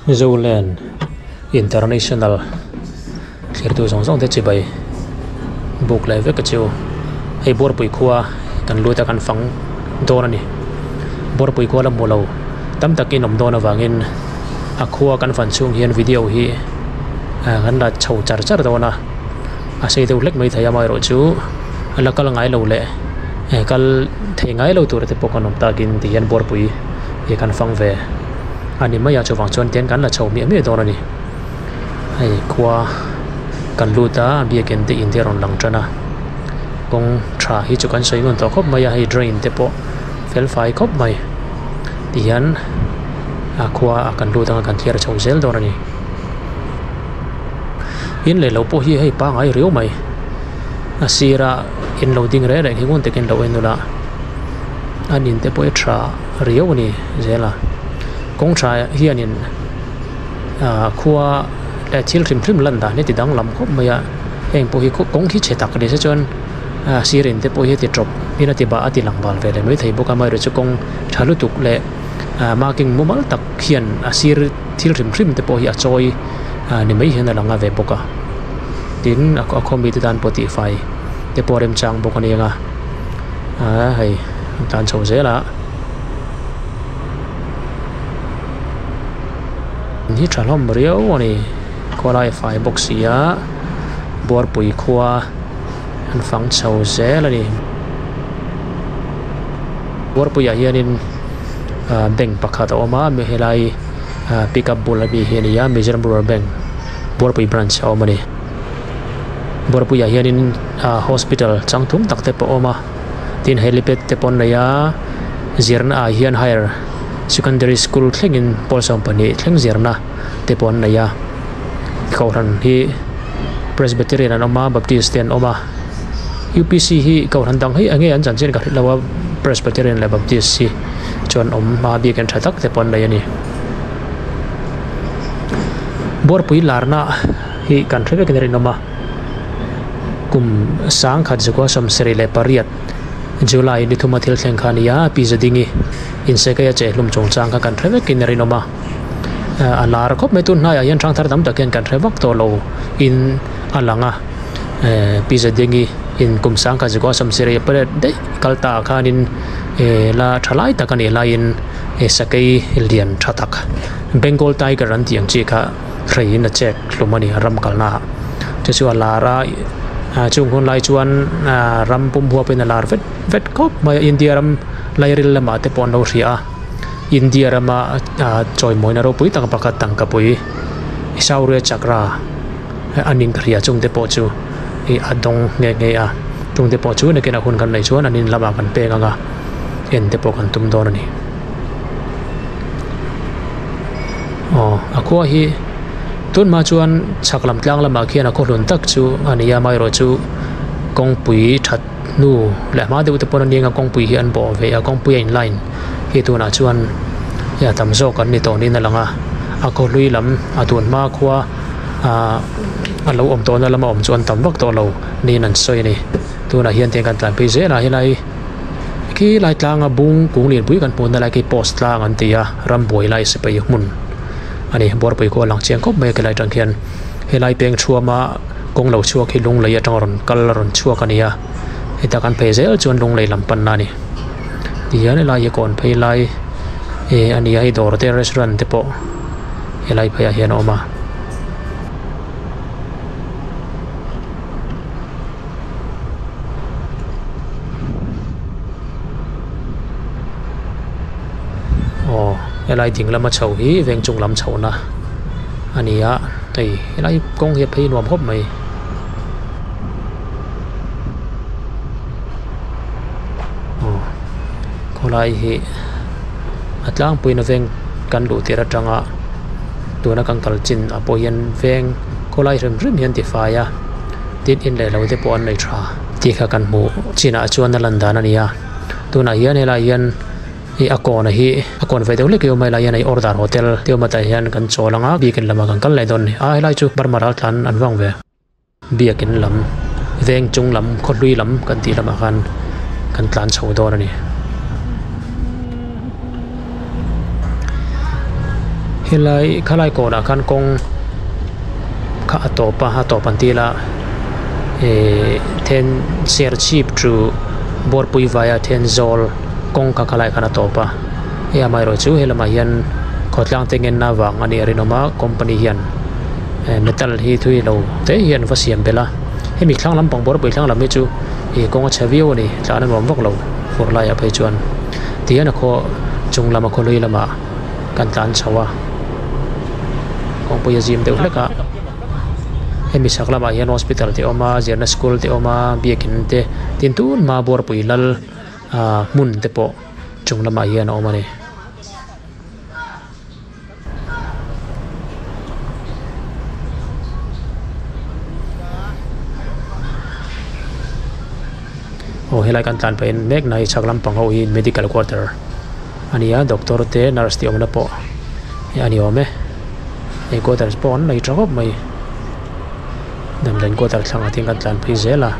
Zoland International thlir tu zawng zawng te chibai buk leh vek a chu hei buarpui khua kan lut a kan fang dawn a ni buarpui khua la hmu lo tam takin awm dawn avangin a khua kan fan chhung hian video hi ah kan la chho char char dawn a a sei deuh hlek maithei amaherawh chu a la kal ngai lo leh kal thei ngai lo tur te pawh kan awm takin ti hian buarpui hi kan fang ve a ni mai a chuvang chuan tian kan la chho miah miah dawn a ni hei khua kan lut a biakin te in te a rawn lang tan a kawng tha hi chu kan sawi ngun tawh khawp mai a hei drain te pawh fel fai khawp mai ti hian a khua a kan lut anga kan thliar chho zel dawn a ni in leh lo pawh hi hei pangai riau mai a sira in lo ding reng reng hi ngun takin lo en ula an in te pawh hi tha riau a ni zel a kawng tha hianin ah khua leh thil hrim hrim lan dan hi ti danglam khawp mai a heng pawh hi kawng hi chhe tak ni se chuan ah sir in te pawh hi a ti tawp in a ti bah a ti lang bal ve leh maithei bawk a amaherawhchu chu kawng tha lutuk leh ah marking mumal tak hian a sir thil hrim hrim te pawh hi a chawi ah ni mai hian a lang a ve bawk a tin a khaw mite tan pawh tihfai te pawh a remchang bawk a ni ang a ah hei an tlan chho zel a. Hi tha hlawm riau a ni khawlai a fai bawk si a buarpui khua an fang chho zel a ni buarpuiah hianin ah bank pakhat a awm a mi helai ah pickup bul ami hi a ni a Mizoram rural bank buarpui branch a awm a ni buarpuiah hianin ah hospital changtlung tak te pawh a awm a. Tin helipad te pawh an nei a zirna ah hian higher secondary school thlengin pawl 12 thleng zirna te pawh an nei a kohhran hi presbyterian an awm a baptist te an awm a upc hi kohhran dang hi eng nge an chanchin ka hre lo a presbyterian leh baptist hi chuan awm a biakin tha tak te pawh an nei a ni buarpui larna hi kan hre vekin a rinawm a. Kum sangkhat zakua 78 July ni thuma thil thleng kha a ni a, Pi Zadingi insekai a chehhlum chungchang kha kan hre vekin a rinawm a. A lar khawp mai tun hnaiah hian hrangthar tam tak hian kan hre vak tawh lo in a lang a. Pi Zadingi in kum sangkhat zakua 78 daih kal ta ah khanin la tha lai tak a nih laiin sakei lian tha tak Bengal Tiger an tih ang chi kha hreiin a chek hlum a ni a ram kalna ah chu chu a lar a ah chung hun lai chuan ah ram pum huapin a lar vet vet khawp mai a India ram lairil lamah te pawh an lo hria a India rama ah chawimawina ropui tak pakhat tangkapui Shaurya Chakra a ning ka hria chung te pawh chu ih a dawng nghe nghe a chung te pawh chu nakinah hun kan neih chuan an in lamah kan peng ang a en te pawh kan tum dawn a ni. Aw a khua hi tun hma chuan chhak lam tlang lamah khian a khaw hlun tak chu a ni a amaherawh chu kawngpui that hnu leh hma deuh te pawn a nia kawngpui hi an bawh ve a kawngpui a in line hi tunah chuan a tam zawk an ni tawh niin a lang a a khaw hlui lam a tun hma khua ah a lo awm tawhna lama awm chu an tam vak tawh lo niin an sawi a ni tunah hian tiang kan tlanpui zel a helai. Khi lai tlanga bung kung lianpui kan hmuhna lai khi post tlang an ti a rambuai lai sipai hmun a ni buarpui khu a lang chiang khawp mai a khilai atang khian helai peng thuama kawng lo chhuak hi lunglei atanga rawn kal a rawn chhuak a ni a heta kan phei zel chuan lunglei lam panna a ni tihian helai hi kawn phei lai eh a ni a hei dawr te restaurant te pawh helai pheiah hian a awm a. Aw helai ding lama chho hi veng chung lam chhohna a ni a hei helai kawng hi a phei nuam khawp mai. Aw khawlai hi a tlangpuiin a veng kan luh tir atanga tuna kan kal chin ah pawh hian veng khawlai hrim hrim hian tifai a. Tin in leh lo te pawh an nei tha tih kha kan hmuh chinah chuan a lan dan a ni a tunah hian helaiah hian ih a kawn hi a kawn ve deuh hlek hi a awm a helaiah hian hei order hotel te awm a tah hian kan chawl ang a biakin lamah kan kal leh dawn a ni a helai chu Burma ral tlan an vang ve biakin lam veng chung lam khaw hlui lam kan tih lamah khan kan tlan chho dawn a ni. Helai khalai kawnah khan kawng kha a tawp a a tawp an tila ihh then serchhip chu buarpui vaia then zawl kawng kha khalai khan a tawp a hei amaherawh chu helamah hian khawtlang te ngenna vang a nih a rinawm a company hian metal hi thui lo te hian va siam belh a hemi thlang lampang buarpui thlang lam hi chu ih kawng a chhe viau a ni tlan a nuam vak lo fur laiah phei chuan tihian a khaw chung lama khaw hlui lamah kan tlan chho a kawngpui a zim deuh hlek a hemi chhak lamah hian hospital te a awm a zirna school te a awm a biakin te tin tun hma buarpui lal ah hmun te pawh chung lamah hian a awm a ni. Aw helai kan tlan pah in mek na hi chhak lampang ho hi medical quarter a ni a doctor te nurse te awmna pawh hi a ni awm e hei quarters pawh an nei tha khawp mai damdawiin quarter thlangah te hian kan tlan phei zel a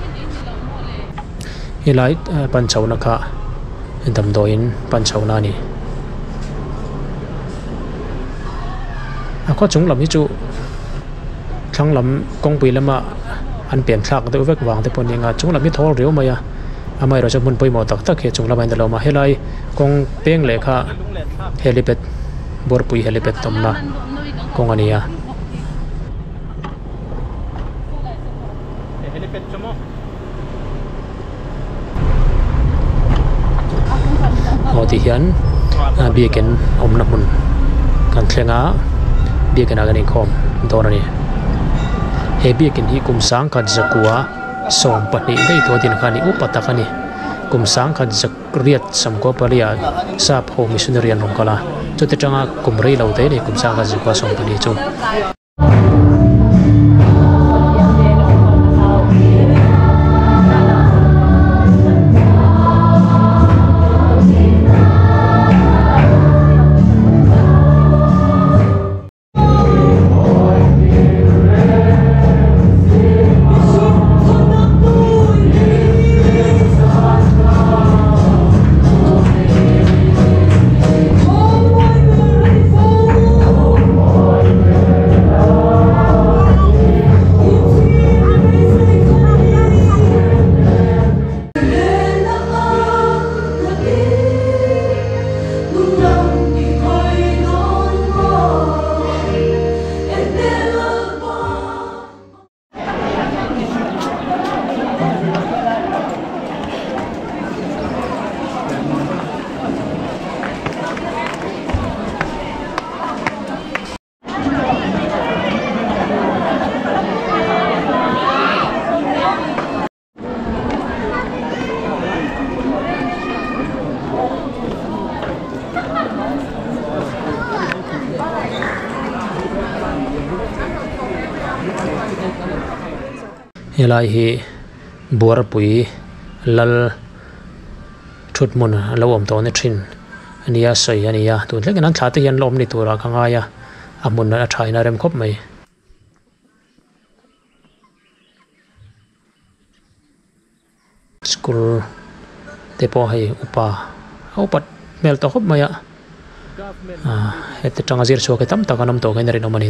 helai pan chhohna kha damdawiin pan chhohna a ni a khaw chung lam hi chu thlang lam kawngpui lama an pian thlak deuh vek vang te pawh a ni ang a chung lam hi thawl riau mai a amaherawh chu hmun pawimawh tak tak hi a chung lamah hian a lo awm a helai kawng peng leh kha helipad buarpui helipad tawmna kawng a ni a. Aw ti hian biakin awmna hmun kan thleng a biakin ah kan inkhawm dawn a ni he biakin hi kum sangkhat zakua 20 daih tawh din kha a ni upa tak a ni kum sangkhat zakriat samkua paliah sap ho missionary an rawn kal a chuti tanga kum rei lo te a ni kum sangkhat zakua 12 chu. Helai hi buarpui lal thut hmun a lo awm tawh na thin a nia sawi a ni a tun thlengin an thlah te hian la awm ni turah ka ngai a a hmun a tha in a rem khawp mai. School te pawh hei upa a upat hmel tawh khawp mai a ah heti tanga zir chhuak hi tam tak an awm tawh ngeiin a rinawm a ni.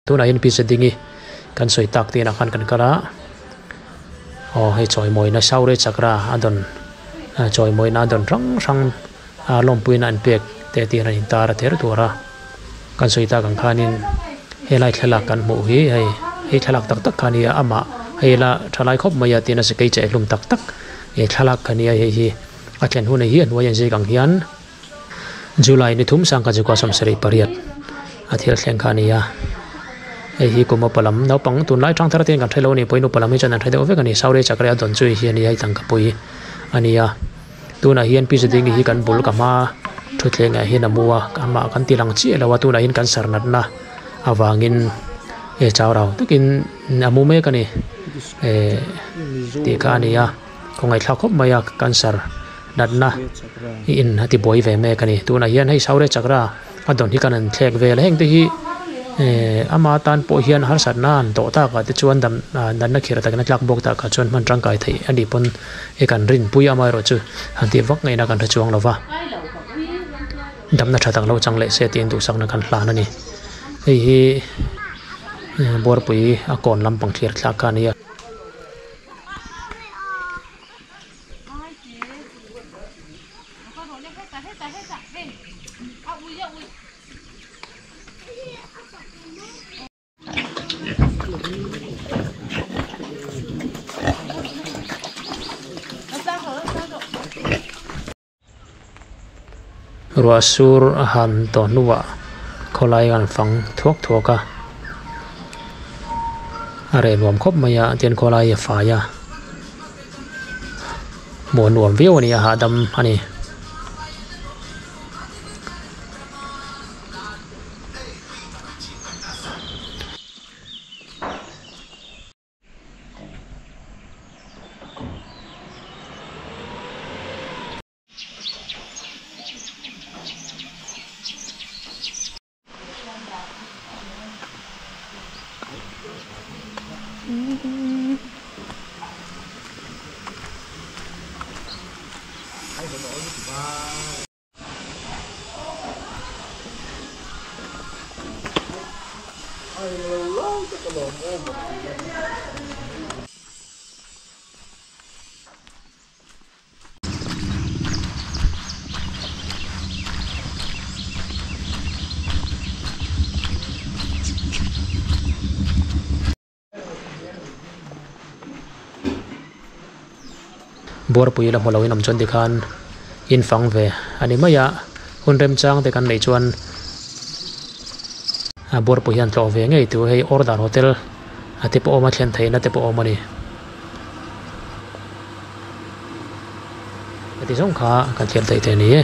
Tunah hian pizza ding hi kan sawi tak te inah khan kan kal a aw hei chawimawina Shaurya Chakra a dawn chawimawina a dawn hrang hrang a lawmpuina an pek te tih hian an intar a ther tur a kan sawi tak ang khanin helai thlalak kan hmuh hi hei hei thlalak tak tak kha a nia amah hei la thalai khawp mai a tin a sakei cheh hlum tak tak he thlalak kha nia hei hi a thlen hun hi a hnuai an zik ang hian. July ni thum sangkhat zukua 78 a thil thleng kha a ni a, hei hi kum upa lam naupang tunlai tang thar te hian kan hre lo a ni pawhin upa lam hi chuan an hre deuh vek a ni Saudi chakra a dawn chu hi a ni a hei tangka pui a ni a tunah hian Pi Zudingi hi kan bul ka hma thutthleng ah hian a mu a amah kan ti lang chiah lo a tunah hian cancer natna avangin e chau rau takin a mu mek a ni eh tih kha a ni a kawngaihthlak khawp mai a cancer. Natna i in a ti buai ve mek a ni. Tunah hian hei Saure Chakra a dawn hi kan han thlek vel a, heng te hi eh ama tan pawh hian harsatna an tawh takah te chuan dam natna khirh takin a tlak bawk takah chuan hman tangkai theih a nih pawn i kan rinpui amaherawh chu han tih vak ngaihna kan hre chuang lo va. Damna tha tak lo chang leh se tiin duhsakna kan hlan a ni. Hei hi Buarpui a kawn lampang thlir thlak kha a ni a. Ruah sur a han tawh hnuah khawlai an fang thuak thuak a, a reh nuam khawp mai a tian khawlai a fai a, hmuh a nuam viau a ni a hahdam a ni. Buarpui la hmu loin awm chuan tikhan in fang ve a ni mai a, hun remchang te kan neih chuan buarpui hian tlawh ve ngei tur hei Ordar Hotel a te pawh awm a thlen theihna te pawh awm a ni. Heti zawng kha kan thlir theih thei a ni e.